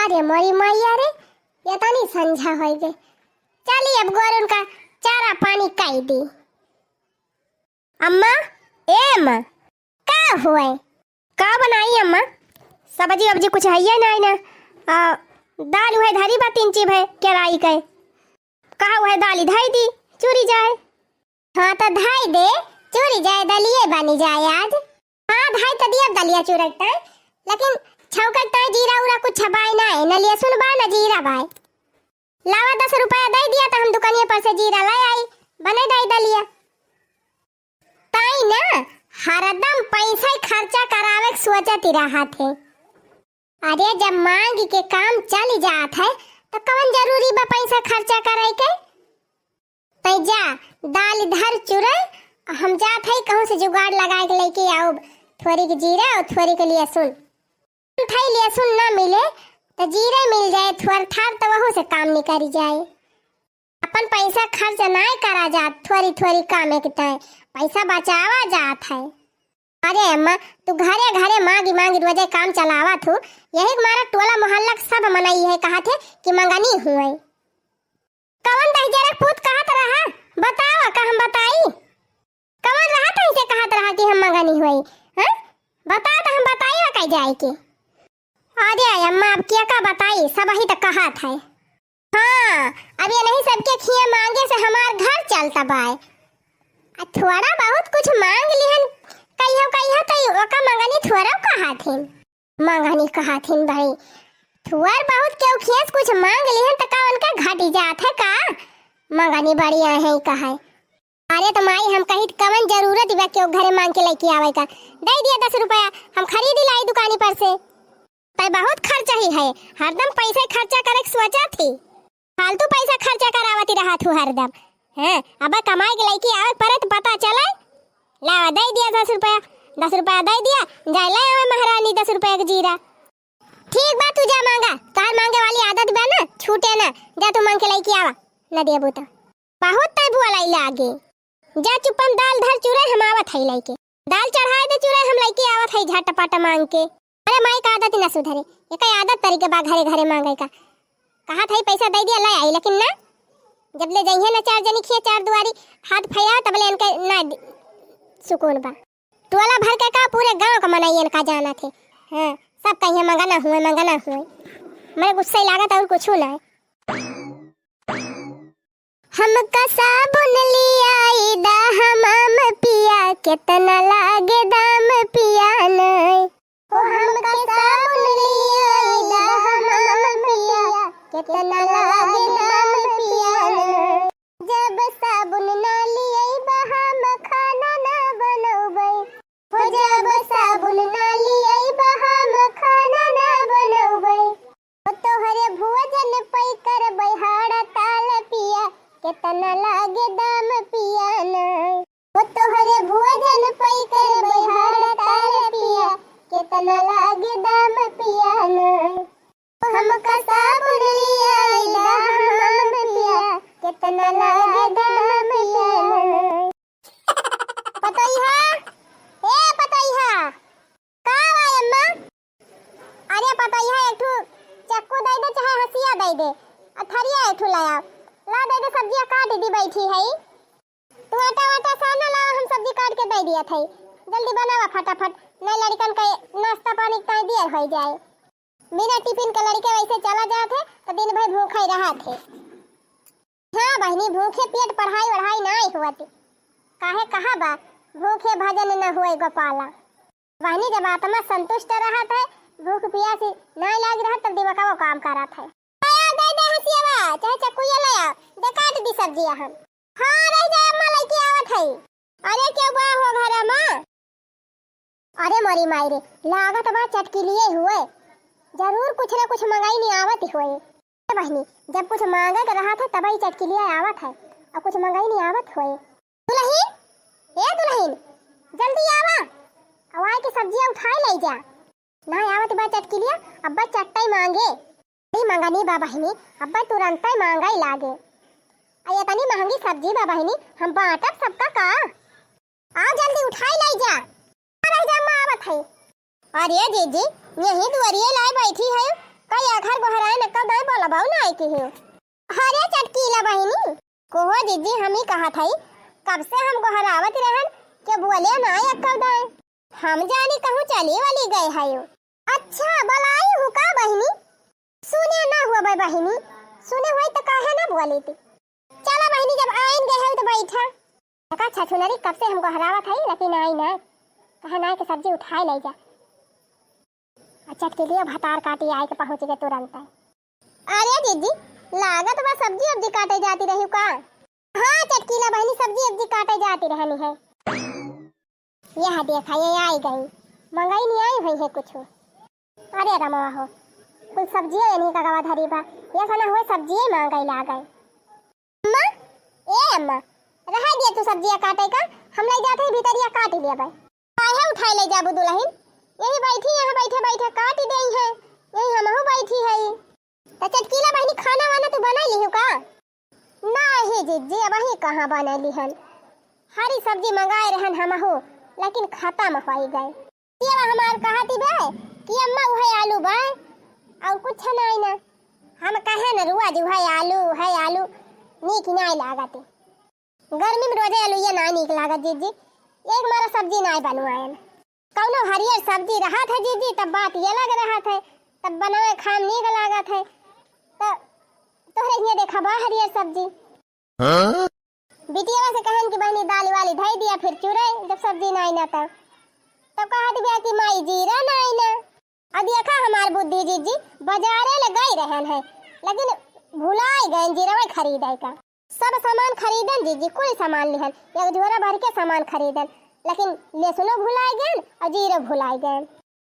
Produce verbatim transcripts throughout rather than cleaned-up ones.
अरे मोरी मैया रे, एतनी संझा होइ गै। चली अब गोरुन का चारा पानी कइ दी। अम्मा, ए अम्मा, का हुए? का बनाई अम्मा? सब्जी वब्जी कुछ हइये नाहीं ना। आ, दाल उहै धरी बा तीन चीज है केराई के। कहा उहै दाली धई दी, चूरी जाए। हाँ, त धई दे, चूरी जाए, दलिये बनी जाए आज। हाँ, धई त दिया दलिया चूरक ताई, लेकिन छौंकक ताई जीरा उरा कुछ छपाई नाहीं, न लहसुन बा, न जीरा बा। लावा दस रुपया दइ दिया, त हम दुकानिया पर से जीरा लै आई, बनै दइ दलिया। ताई ना, हरदम पैसा खर्चा करावे के सोचत ही रहत है। अरे, जब मांग के काम चल जात है, त कवन जरूरी बा पैसा खर्चा करे के? तै जा, दाल धर चुरे, हम जात है कहूँ से जुगाड़ लगाए के लइके आउब, थोड़ी के जीरा और थोड़ी के लहसुन। थई लहसुन ना मिले, त जीरा मिल जाए थोर थार, त वहू से काम निकल जाए। अपन पैसा खर्च नाय करा जात, थोरी थोरी कामे के ताई पैसा बचावा जात है। अरे अम्मा, तू घरे घरे मांगी मांगी रोजे काम चलावत हू, यही के मारा टोला मोहल्ला के सब मनई है कहत है कि मंगनी हुए। कवन दहिजरक पूत कहत रहा, बतावा का हम बताई? कवन रहा तैसे कहत रहा कि हम मंगनी हुई, हाँ? बता त हम बताई वा कई जाए के। अरे अम्मा, अब क्या का बताई, सबही त कहत है। हाँ, अब ये नहीं सबके खिया मांगे से हमार घर चलता बाय। आ थोड़ा बहुत कुछ मांग लिहन, कहियो कहियो तो ओका मंगनी थोड़ा कहा थिन। मंगनी कहा थिन भाई, थोड़ बहुत केहू खिया से कुछ मांग लिहन त का उनका घटी जात है का? मंगनी बड़ी आहे कहा है। अरे त माई, हम कही त कवन जरूरत बा केहू घरे मांग के लइके आवे का? दे दिया दस रुपया, हम खरीद लाई दुकानी पर से। तै बहुत खर्च ही है, हरदम पैसे खर्चा करे के सोचा थी, फालतू पैसा खर्चा करावती रहा थू हरदम। हैं, अब कमाई के लइके आवे परे त पता चले। ला, दे दिया दस रुपया, दस रुपया दे दिया, जाए ले आवे महारानी दस रुपया के जीरा। ठीक बा, तू जा मांगा, तोहार मांगे वाली आदत बा ना, छूटे ना, जा तू मांग के लइके आवा, न देबू त। बहुत तै बुआ लाई लागे। जा चुपन दाल धर चुरे, हम आवत हई लइके। दाल चढ़ाए दे चुरे, हम लइके आवत हई झटपट मांग के। अरे माई का आदत न सुधरे, एकै आदत तरीके बा घरे घरे मांगे का। कहत हई पैसा दे दिया, ले आई, लेकिन ना, जब ले जइहे ना चार जनी खिया चार दुआरी हाथ फैला, तब ले इनके ना दि-, सुकून बा। टोला भर के का, पूरे गांव का मनई इनका जानत है। हाँ, सब कहिए मंगना हुए, मंगना हुए। मरे गुस्सा ही लागत और कुछ ना है। हमका साबुन लियाई दा हमाम पिया, केतना लागे दाम पिया नै। ओ हमका साबुन लियाई दा हमाम पिया, केतना लागे दाम पिया नै। जब साबुन ना लियाई बा हम खाना ना बनौबै। हो जब साबुन ना लियाई बा हम खाना ना बनौबै। ओ तोहरे भोजन पै करबै हड़ताल पिया, केतना लागे दाम पिया नै। ओ तोहरे भोजन पै करबै हड़ताल पिया, केतना लागे दाम पिया नै। हमका साबुन लियाई दा हमाम पिया, केतना लागे दाम पिया नै। पतोहिया, ए पतोहिया, का बा अम्मा? अरे पतोहिया, एक ठू चक्कू दे दे, चाहे हंसिया दे दे, आ थरिया एक ठू लाया, ला दे दे, सब्जिया काट दी बैठी है। तू आटा वाटा साना लावा, हम सब्जी काट के दे दिया था, जल्दी बनावा फटाफट, नहीं लड़कन के नाश्ता पानी के ताई देर हो जाए। बिना टिफिन के लड़के वैसे चला जात है, तो दिन भर भूखा ही रहत है। हाँ बहिनी, भूखे पेट पढ़ाई वढ़ाई नाई होत। काहे कहा बा, भूखे भजन न होए गोपाला। बहिनी, जब आत्मा संतुष्ट रहत है, भूख पियास नाई लाग रहत, तब दिमागवा काम करत है। आया, दे दे हंसियावा, चाहे चक्कुया ले आ, दे काट दी सब्जिया हम। हाँ, रह जाए अम्मा, लइके आवत है। अरे, क्यों बा हो घर अम्मा? अरे मोरी माई रे, लागत बा चटकिलिए हुए। जरूर कुछ ना कुछ मंगाई नहीं आवत हुए। ए बहिनी, जब कुछ मांगे के रहत है तब ही चटकिलिए आवत है, और कुछ मंगाई नहीं आवत हुए। दुलहिन, ए दुलहिन, जल्दी आवा, अवाई के सब्जिया उठाई ले जा। ना आवत बा चटकिलिया, अब्बा चट्टई मांगे। अरे मंगनी बा बहिनी, अब्बा तुरंतई मांगई लागे। आ एतनी महंगी सब्जी बा बहिनी, हम बांटब सबका का? आओ जल्दी उठाई लाई जा। आ रही जा, अम्मा आवत है। अरे जीजी, यही दुआरिये लाए बैठी है, का या घर गोहराए न कब दाएं बोला बाऊ ना आए की हो? अरे चटकीला बहिनी, कोहो जिज्जी, हम ही कहत हई, कब से हम गोहरावत रहन के बोले ना आए कब दाएं। हम जानी कहूँ चली वली गए हयो। अच्छा, बलाई हूँ का बहिनी? सुने ना हुआ बे बहिनी, सुने हुई तो काहे ना बोली थी। चला बहिनी, जब आइन गए हयो तो बैठा। देखा छछुनरी कब से हम गोहरावत हई, लेकिन आई ना। कहे ना कि सब्जी उठाए ले जा। आ चटकीलियो भतार काटी आए के पहुँच गए तुरंत। अरे जिज्जी, लागत बा सब्जी अब्जी काटे जाती रही का? हाँ चटकीला बहिनी, सब्जी अब्जी काटे जाती रहनी है। यह देखा, ये आई गई, मंगाई नहीं आई हुई है कुछ। अरे रमवा हो, कुल सब्जिये इन्हीं का गवा धरी बा, ये सना हुए सब्जिये मांगई लागे। अम्मा, ए अम्मा, रहा दिया तू सब्जिया काटे का, हम ले जाते हैं भीतरिया काट लिया बा। काहे उठाए ले जाबू दुलहिन, यही बैठी, यहाँ बैठे बैठे काट दे है, यही हमहू बैठी है। त चटकीला बहिनी, खाना वाना तू बनाई लिहू का? नाही जिज्जी, अबही कहाँ बनैली हन। हरी सब्जी मंगाए रहन हमहू, लेकिन खतम होई गए। ये हमार कहती बे कि अम्मा उहे आलू बा और कुछ नहीं ना। हम कहे न रोज उहे आलू, उहे आलू, नीक नहीं लागत। गर्मी में रोजे आलू ये ना नीक लागत जिज्जी। एक मारा सब्जी नहीं बनवाएन। कौनो हरियर सब्जी रहत है जिज्जी, तब बात ये अलग रहत है, तब बनावे खाए में नीक लागत है। तो तोहरे हियाँ देखा बा हरियर सब्जी। हाँ? बिटियावा से कहन कि बहिनी दाल वाली धई दिया, फिर चुरे जब सब्जी नाई ना तब, तब कहत बिया कि माई जीरा नाई ना। अब देखा हमार बुद्धि जिज्जी, बाजारे ले गई रहन है, लेकिन भुलाई गए जीरवा खरीदे का। सब सामान खरीदन जिज्जी, कुल सामान लिहन, एक झोरा भर के सामान खरीदन, लेकिन लहसुनो भुलाई गए और जीरो भुलाई गए।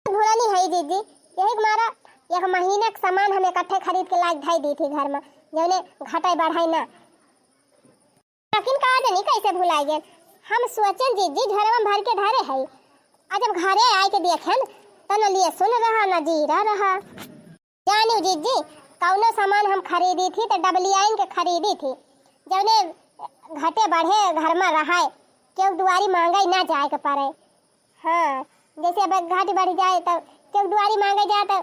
भुलनी है जिज्जी, यही के मारा एक महीना के सामान हम इकट्ठे खरीद के लाके धई दी थी घर में, जौने घटाई बढ़ाई ना। लेकिन का जानी कैसे भुलाई गए। हम सोचन जिज्जी झोरवा में भर के धरे है, आ जब घरे आए के देखेन तो न लहसुन रहा न जीरा रहा। जानियो जिज्जी, कौनो सामान हम खरीदी थी तो डबलियाइन के खरीदी थी, जौने घटे बढ़े घर में रहाए, केहू दुआरी मांगे ना जाए के पड़े। हाँ, जैसे अब घाटी बढ़ी जाए तो केहू दुआरी मांगे जाए तो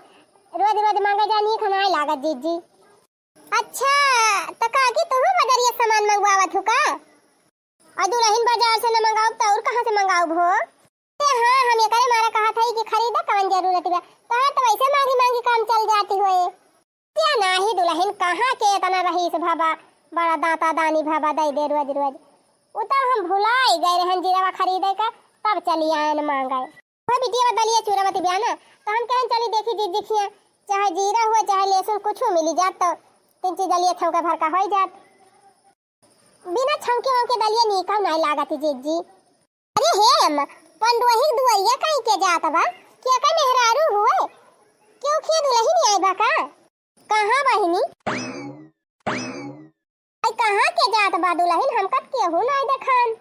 रोज रोज मांगे जाए नीक नाई लागत जिज्जी। अच्छा, तो काकी तुहू बजरिया सामान मंगवावत हो का? और दुलहिन बाजार से न मंगाउब तो और कहाँ से मंगाउब हो? ए हाँ, हम एकरे मारे कहत हई कि खरीदे कवन जरूरत बा, तोहार तो वैसे मांगी मांगी काम चल जाती होए। क्या नाही दुलहिन, कहाँ के इतना रईस भवा, बड़ा दाता दानी भवा दई दे रोज रोज। उ तो हम भुलाई गए रहन जीरवा खरीदे का, तब चली आयन मांगे। वह बिटिया दलिया चूरा बती बिया ना, तो हम कहन चली देखी जिज्जी खिया, चाहे जीरा हो चाहे लहसुन कुछ मिली जात तो तीन चीज दलिया छौंका भर का होई जात। बिना छौंके वौके दलिया नीका नाई लागत जिज्जी। अरे हे अम्मा, पंडोही दुआरिया कहीं के जात बा? के का मेहरारू हुए? केहू खिया दुलहिन आई बा का? कहाँ बहिनी? आई कहाँ के जात बा दुलहिन? हमका त केहू नाई देखान।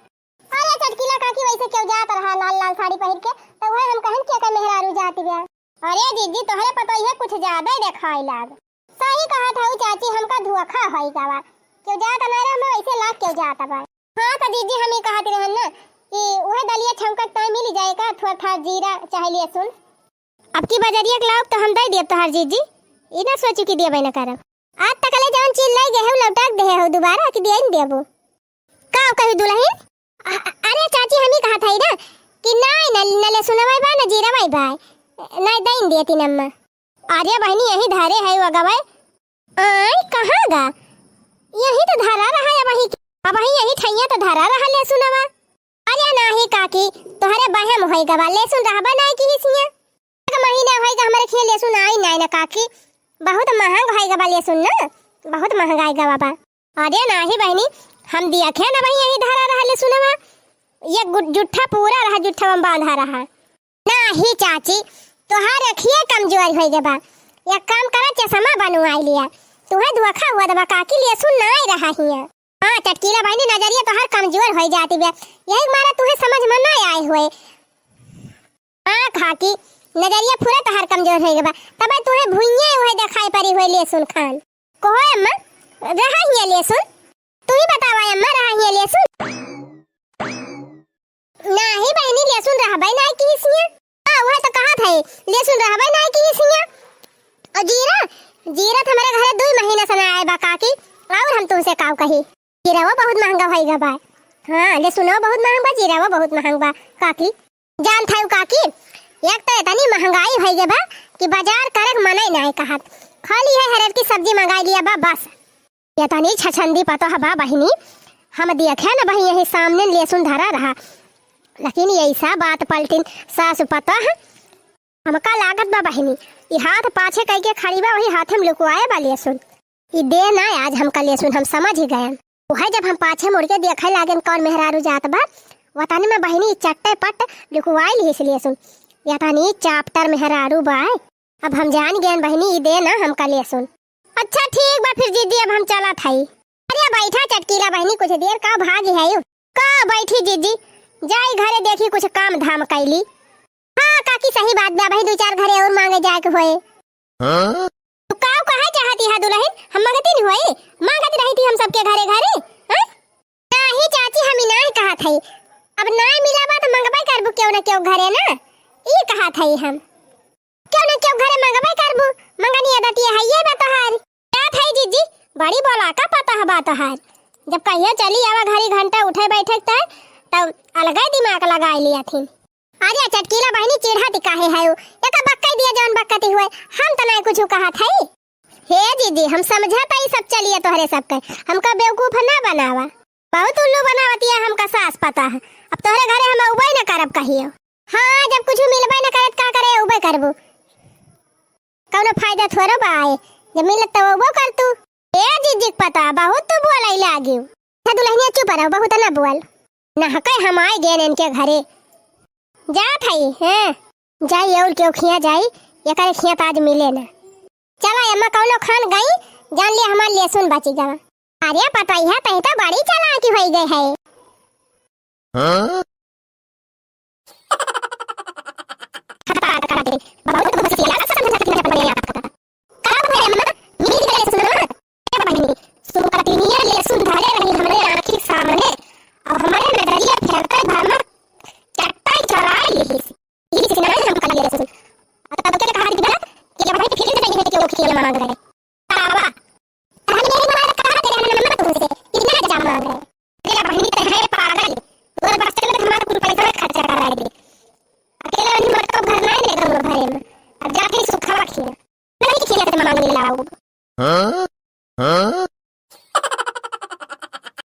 अरे चटकीला काकी, वैसे केहू जात रहा लाल लाल साड़ी पहिर के, त उहे हम कहन के का मेहरारू जात बा। अरे जिज्जी, तोहरे पतोहिया कुछ ज्यादा ही देखाई लाग। सही कहत हऊ चाची, हमका धोखा होई गवा। केहू जात ना रहे, हमें वैसे लाग केहू जात बा। हाँ, तो जिज्जी, हम ही कहत रहन ना कि उहे दलिया छौंका ताई मिल जाए का, थोड़ा था जीरा चाहे लहसुन। अब की बजरिया के लाउब तो हम दे देब तोहार जिज्जी, ई ना सोचू कि देबे ना करब। आज तक ले जौन चीज ले गए हो, लौटा के दे हो दोबारा कि दिया नहीं देबू। का कही दुलहिन? अ-, अ-, अरे चाची, हम ही कहत हई ना कि नाई न, न लहसुनवा बा, न जीरवा बा, नाई दइन देती नम्मा। अरे बहिनी, यही धरे है वो गवाए। आय, कहाँ गा? यही तो धरा रहा है अबही, अबही यही ठैया तो धरा रहा लहसुनवा। अरे नाही काकी, तोहरे बहम होई गवा, लहसुन रहबा नाई की हिसिया। एक महीना होई गा हमरे खिया लहसुन आई नाई ना काकी, बहुत महंग होई गवा लहसुन ना, बहुत महंगाई गवा बा। अरे नाही बहिनी, हम दिया खे ना बहिनी, यही धरा रहा लहसुनवा। ये गु-, जुट्ठा पूरा रहा, जुट्ठा में बांधा रहा। नाही चाची, तोहार अखिए कमजोर होई गे बा। एक काम करा, चश्मा बनवाई लिया। तुहे धोखा हुआ दबा काकी, लहसुन नाई रहा हिया। हाँ चटकीला बहिनी, नजरिया तोहार कमजोर होई जाती बा, यही मारा तुहे समझ में ना आए हुए। हाँ काकी, नजरिया पूरा तोहार कमजोर होई गे बा, तबे तुहे भुइये उहे देखाई पड़ी हुए लहसुन खान। कहो अम्मा, रहा हिया लहसुन? तू ही बतावा अम्मा, रहा हिया लहसुन? नाही बहिनी, लहसुन रहबे नाही की हिसिया। हाँ, वह तो कहा था, लहसुन रहबे नाही की हिसिया। और जीरा, जीरा तो हमरे घरे दुई महीना से ना आए बा काकी, और हम तुमसे काउ कही। जीरावो बहुत महंगा होई गा बा। हाँ, लहसुनो बहुत महंग बा, जीरावो बहुत महंग बा काकी। जान थायू काकी, एक तो इतनी महंगाई होई गा बा कि बाजार करे के मने नाहीं कहत। खाली है हरर की सब्जी मंगाई लिया बा बस। इतनी छछंदी पतोह बा बहिनी, हम देखे न बहिनी यही सामने लहसुन धरा रहा, लेकिन यैसा बात पलटिन सासु पतोह। हमका लागत बा बहिनी, ई हाथ पाछे कइके खड़ी बा, वही हाथे में लुकवाए बा लहसुन। ई दे ना आज हमका लहसुन, हम समझ ही गयन। उहे जब हम पाछे मुड़ के देखे लागेन कौन मेहरारू जात बा, वतनी में बहिनी ई चट्टे पट लुकवाई लिहिस लहसुन। यतनी चापटर मेहरारू बा। अब हम जान गयन बहिनी, ई दे ना हमका लहसुन। अच्छा ठीक बा फिर जीजी, अब हम चलत हई। अरे बैठा चटकीला बहिनी, कुछ देर का भागी है यू? का बैठी जीजी, जाई घरे देखी कुछ काम धाम कैली। हाँ काकी सही बात बा, भाई दो चार घरे और मांगे जाए के होए। हाँ? तू का कहे चाहती है दुल्हन, हम मांगती नहीं होए, मांगती रही थी हम सबके घरे घरे। हाँ? नाही चाची, हम ई नाही कहत हई। अब नाही मिला बा त मंगबे करबू केहू न केहू घरे ना, ई कहत हई हम। केहू न केहू घरे मंगबे करबू, मंगनी आदत ये हइये बा तोहार। कहत हई जीजी, बड़ी बोला का पतोह बा तोहार। जब कहियो चली आवा घरी घंटा उठे बैठे के तय, तब अलगे दिमाग लगाई लिया थी। अरे चटकीला बहिनी चिढ़ाती काहे है, एका बक्का दिया जौन बक्कती हुए, हम त नाही कुछ कहत हई। हे दीदी, हम समझत हई सब चलिए तोहरे सबके, हमका बेवकूफ ना बनावा। बहुत उल्लू बनावती है हमका सास पतोह। अब तोहरे घरे हम अउबे न करब कहियो। हाँ, जब कुछ मिलबे न करत का करे अउबे करबू? कौनो फायदा थोड़ो बा आए, जब मिलत तो अउबो कर तू। ए दीदी के पतोह, बहुत तू बोले लागियो। अच्छा दुल्हनिया चुप रहो, बहुत ना बोल। नहके हम आए गए इनके घरे। जात हई, हैं? जाई और केहू खिया जाई, एकरे खिया त आज मिले ना। चला अम्मा कौनो खान गई, जान लिया हमार लहसुन बची गवा। अरे पतोहिया, तही तो बड़ी चालाकी होई गई है। हाँ? बहुत होशियार समझा के पतोहिया। का भइल अम्मा? मिल गए सुना? ए बहिनी, सुकतिनिया लहसुन धरे रही हमरे आँखी के सामने, अब हमरे नजरिया फेरते भर में चट्टाई चोराई लिहिस। ई सिनाई हम कलिए लहसुन। अब तब के कहा कि गलत, कि भाई फिर से नहीं है कि वो खिए मांग रहे।